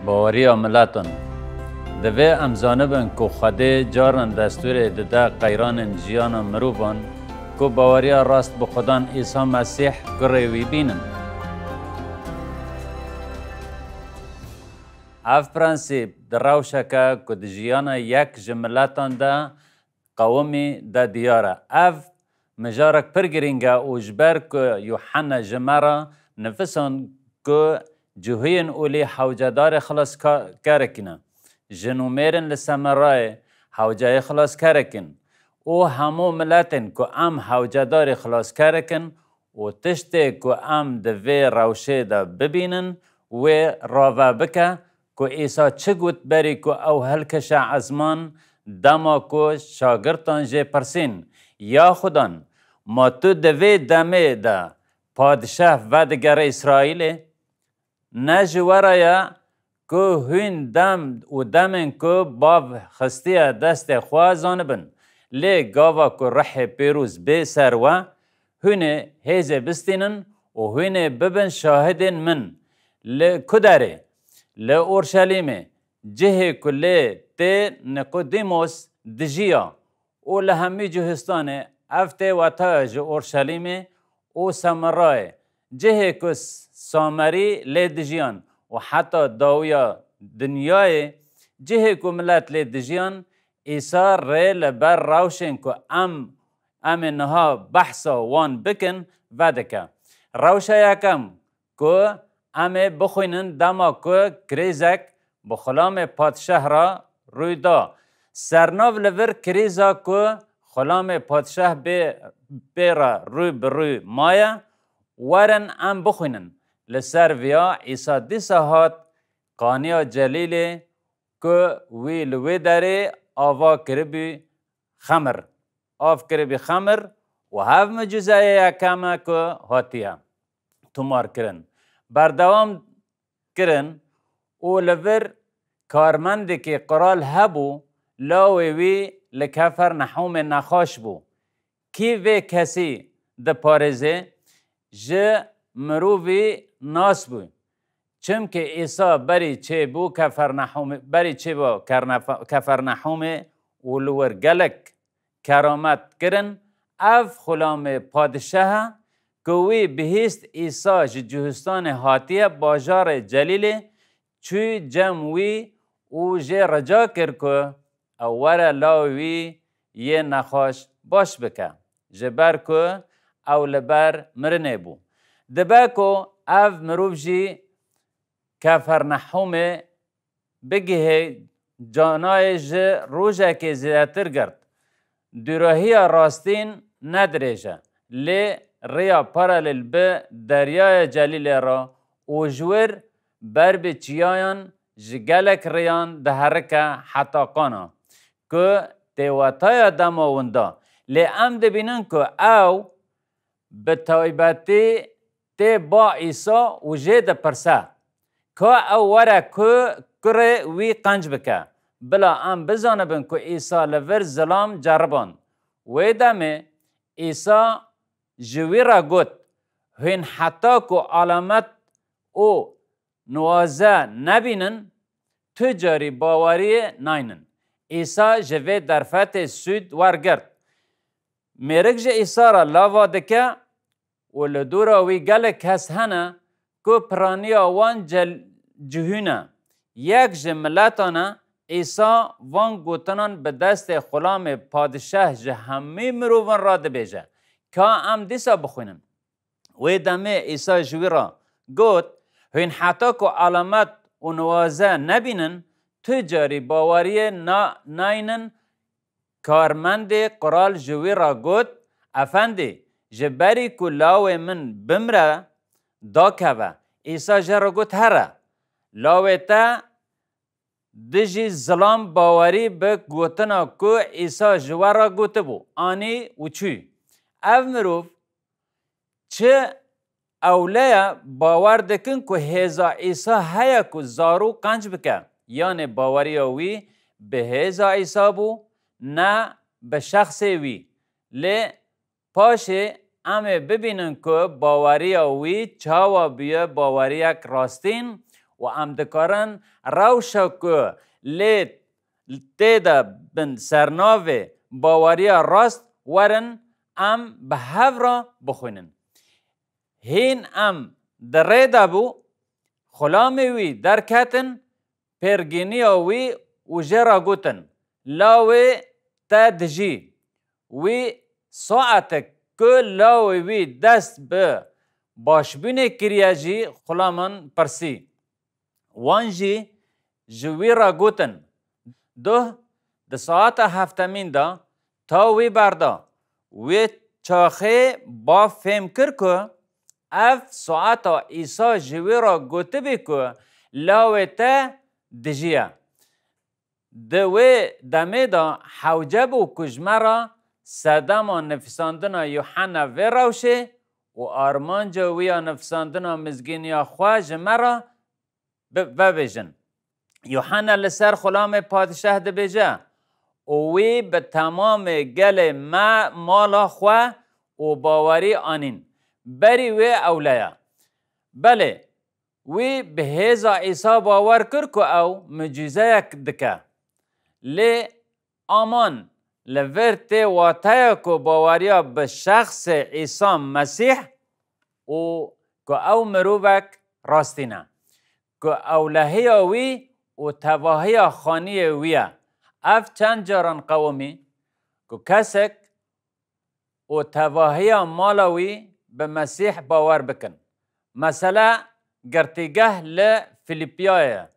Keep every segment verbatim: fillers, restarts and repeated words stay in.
Baweriya miletan. Divê em zanibin ku Xwedê caran destûrê dide qeyranên jiyana mirovan ku baweriya rast bi Xudan Îsa Mesîh kurê wî bînin. Ev prensîp di rewşeke ku di jiyana yek ji miletan de qewimî de diyar e. Ev mijarek pir girîng e û ji ber ku Yuhanna ji me re nifisand ku cihûyên olî hewcedarê xilaskerekî ne. Jin û mêrin li Semerayê hewceyê xilaskerekî in û hemû miletên ku em hewcedarê xilaskerekî in û tiştê ku em di vê rewşê de bibînin wê rave bike ku Îsa çi got berî ku ew hilkişe ezman dema ku şagirtan jê pirsîn, Ya Xudan, ma tu di vê demê de padşah vedigere Îsraîlê? Ne ji we re ye ku hûn dem û demên ku bav xistiye destê xwe zanibin. Lê gava ku Ruhê Pîroz bê ser we, hûn ê hêzê bistînin û hûn ê bibin şahidên min. Li ku derê? Li Orşelîmê, cihê ku lê tê Nikodîmos dijiya û li hemî Cihûstanê, ev tê wetaya ji Orşelîmê û Semerayê, cihê ku s-, Samerî lê dijiyan û heta dawiya dinyayê, cihê ku milet lê dijiyan, Îsa rê li ber rewşên ku em, em ê niha behsa wan bikin, vedike. Rewşa yekem, ku em ê bixwînin dema ku krîzek bi xulamê padşah re rûy da. Sernav li vir krîza ku xulamê padşah bê, pê re rû bi rû maye, werin em bixwînin. Li ser viya Îsa dîsa hat Qaniya Celîlê ku wî li wê derê ava kiribû xemir. Av kiribî xemir û hev mucizeyê yekem e ku hatiye tomar kirin. Berdewam kirin û li vir karmendekî qral hebû, lawê wî li Kefernehûmê nexweş bû. Kî vê kesî diparêzê? Ji mirovî nas bû. Çimkî Îsa berî çêbû Kefernehûmê, berî çêbû Kernefe-, Kefernehûmê û li wir gelek keramet kirin. Ev xulamê padişah e ku wî bihîst Îsa ji Cihûstanê hatiye bajarê Celîlê, çû cem wî û jê rica kir ku ew were lawê wî yê nexweş baş bike, ji ber ku ew li ber mirinê bû. Dibe ku ev mirov jî Kefernehûmê bigihê canayê ji rojekê zêdetir girt. Dûrahiya rastîn ne dirêj e, lê rêya paralel bi Deryaya Celîlê re û ji wir ber bi çiyayan ji gelek rêyan diherike heta Qana, ku tê wetaya dema winda. Lê em dibînin ku ew bi taybetî tê ba Îsa û jê dipirse, Ka ew were ku kurê wî qenc bike? Bila em bizanibin ku Îsa li vir zilam ceriband. Wê demê Îsa ji wî re got, Hûn heta ku alamet û nuwaze nebînin, tu carî baweriyê naynin. Îsa ji vê derfetê sûd wergirt. Mêrik ji Îsa re lava dike û li dora wî gelek kes hene ku piraniya wan cel-, cihûn e. Yek ji miletan e, Îsa van gotinan bi destê xulamê padişah ji hemî mirovan re dibêje, Ka em dîsa bixwînin. Wê demê Îsa ji wî re got, Hûn heta ku alamet û niwaze nebînin, tu carî baweriyê na-, naynin. Karmendê qral ji wî re got, Efendî, ji berî ku lawê min bimre, dakeve. Îsa jê re got, Here, lawê te dijî zilam bawerî bi gotina ku Îsa ji we re gotibû, anî û çû. Ev mirov çi ewle ye, bawer dikin ku hêza Îsa heye ku zarok qenc bike. Yanê baweriya wî bi hêza Îsa bû, ne bi şexsê wî. Lê paşê em ê bibînin ku baweriya wî çawa bûye baweriyek rastîn û em dikarin rewşa ku lê tê de bin sernavê baweriya rast werin, em bi hev re bixwînin. Hîn em di rê de bû, xulamê wî derketin, pêrgîniya wî û jê re gotin, "Lawê te dijî." Wî saetek ku lawê wî dest bi başbûnê kiriye jî xulaman pirsî. Wan jî ji wî re gotin, "Duh di saeta heftemîn de ta wî berda." Wê çaxê bav fêm kir ku ev saeta Îsa ji wî re gotibî ku lawê te dijiye. Di wê demê de hewce bû ku ji me re sedema nifîsandina Yuhanna vê rewşê û armanca wî ya nifîsandina mizgîniya xwe ji me re bi-, vebêjin. Yuhanna li ser xulamê padişah dibêje û wî bi temamê gelê me mala xwe û bawerî anîn. Berî wê ewleya. Belê, wî bi hêza Îsa bawer kir ku ew mucîzeyek dike. Lê aman li vir tê wateya ku baweriya bi şexsê Îsa Mesîh û ku ew mirovek rastî ne, ku ewlehiya wî û tevahiya xaniyê wî ye. Ev çend caran qewimî ku kesek û tevahiya mala wî bi Mesîh bawer bikin. Mesele, girtîgeh li Fîlîpiyayê,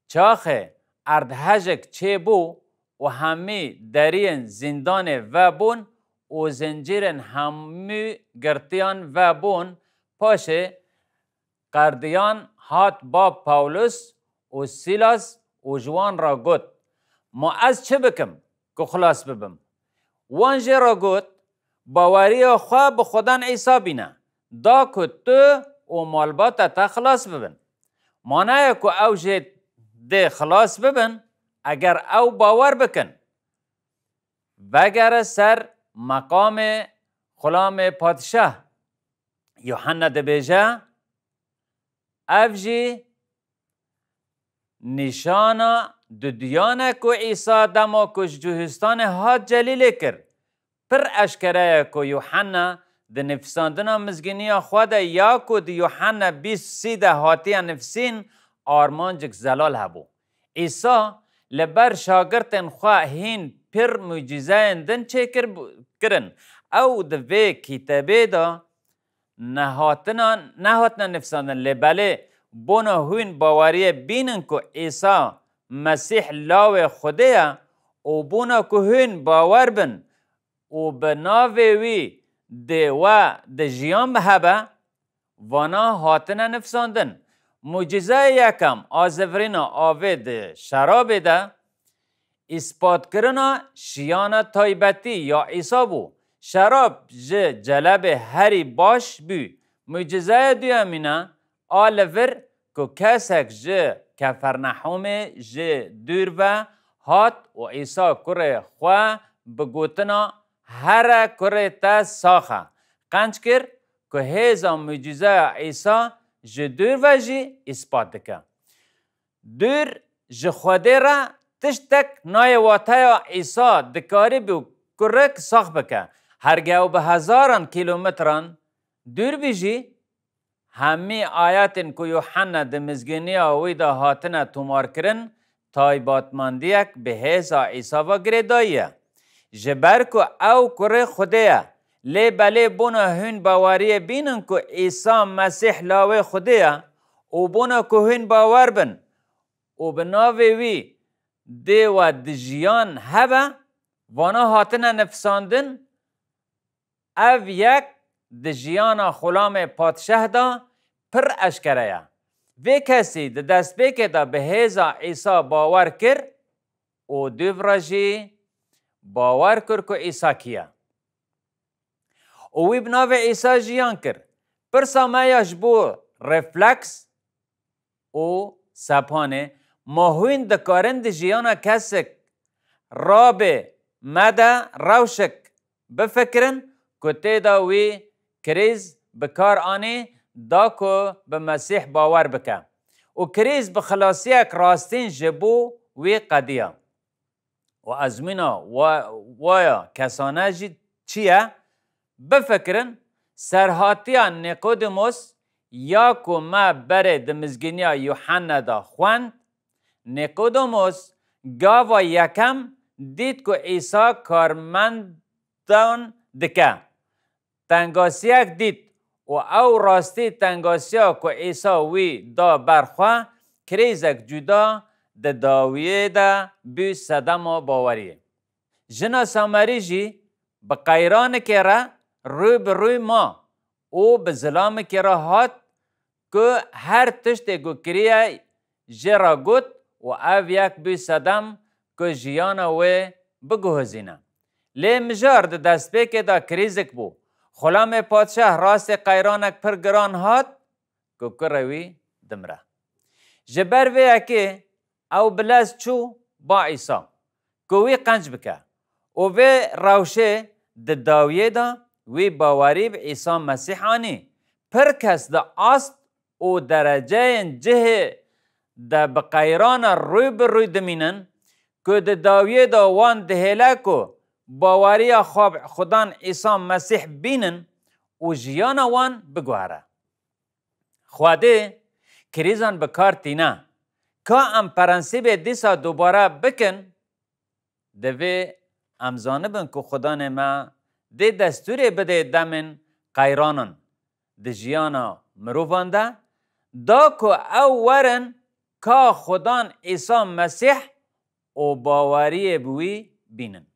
çaxê erdhejek çêbû û hemî deriyên zîndanê vebûn û zincîrên hemû girtiyan vebûn, paşê qerdiyan hat ba Pawlus û Sîlas û ji wan re got, "Ma ez çi bikim ku xilas bibim?" Wan jê re got, "Baweriya xwe bi Xudan Îsa bîne, da ku tu û malbata te xilas bibin." Manaya ku ew jê dê xilas bibin, eger ew bawer bikin, vegere ser meqamê xulamê padişah. Yuhanna dibêje, ev jî nîşana duduyan e ku Îsa dema ku ji Cihûstanê hat Celîlê kir. Pir eşkere ye ku Yuhanna di nifîsandina mizgîniya xwe de ya ku di Yuhanna bîst sî de hatiye nifîsîn, armancek zelal hebû. Îsa li ber şagirtên xwe hîn pir mucîzeyên din çêkir, kirin. Ew di vê kitêbê de nehatina, nehatine nifsandin, lê belê bona hûn baweriyê bînin ku Îsa Mesîh lawê Xwedê ye û bona ku hûn bawer bin û bi navê wî dê we di jiyan hebe, vana hatine nifsandin. Mucîzeyê yekem, azivirîna avê di şerabê de, îspatkirina şiyana taybetî ya Îsa bû. Şerab ji celebê herî baş bû. Mucîzeya duyemîne a li vir ku kesek ji Kefernehûmê ji dûr ve hat û Îsa kurê xwe bi gotina, "Here kurê te sax e," qenc kir ku hêza mucîzeya Îsa ji dûr ve jî îspat dike. Dûr ji Xwedê re tiştek nayê wateya Îsa dikarîbû kurek sax bike. Herge ew bi hezaran kîlometran dûr bî jî, hemî ayetên ku Yuhanna di mizgîniya wî de hatine tomarkirin, taybetmendiyek bi hêza Îsa ve girêdayî ye. Ji ber ku ew kurê Xwedê ye, lê belê bona hûn baweriyê bînin ku Îsa Mesîh lawê Xwedê ye û bona ku hûn bawer bin û bi navê wî dê we di jiyan hebe, vana hatine nifsandin, ev yek di jiyana xulamê padşah de pir eşkere ye. Vê kesî di destpêkê de bi hêza Îsa bawer kir û dûv re jî bawer kir ku Îsa kî ye. Û wî bi navê Îsa jiyan kir. Pirsa me ya ji bo refleks û sepanê, ma hûn dikarin di jiyana kesek rabê me de rewşek bifikirin ku tê de wî krîz bi kar anî da ku bi Mesîh bawer bike? û krîz bi xilasiyek rastîn ji bo wî qediya. Û ezmîna wa-, waya kesane jî çi ye? Bifikirin, serhatiya Nîkodîmos ya ku me berê di mizgîniya Yuhenne de xwend, Nîkodîmos gava yekem dît ku Îsa karmendan dike. Tengasiyek dît û ew rastî tengasiya ku Îsa wî da ber xwe, krîzek cuda di dawiyê de bû sedema baweriyê. Jina Samerî jî bi qeyranikê re rû bi rû ma û bi zilamekê re hat ku her tiştê ku kiriye jê re got û ev yek bû sedem ku jiyana wê biguhizîne. Lê mijar di destpêkê de krîzik bû. Xulamê padşah rastê qeyranek pir giran hat ku kurê wî dimre. Ji ber vê yekê ew bi lez çû ba Îsa ku wî qenc bike û vê rewşê di dawiyê de wî bawerî bi Îsa Mesîh anî. Pir kes di ast û dereceyên cihê de bi qeyrana rû bi rû dimînin ku di dawiyê de wan dihêle ku baweriya xwe bi Xudan Îsa Mesîh bînin û jiyana wan biguhere. Xwedê krîzan bi kar tîne. Ka em prensîbê dîsa dubare bikin, divê em zanibin ku Xudanê me dê destûrê bidê demên qeyranan di jiyana mirovan de, da ku ew werin ka Xudan Îsa Mesîh û baweriyê bi wî bînin.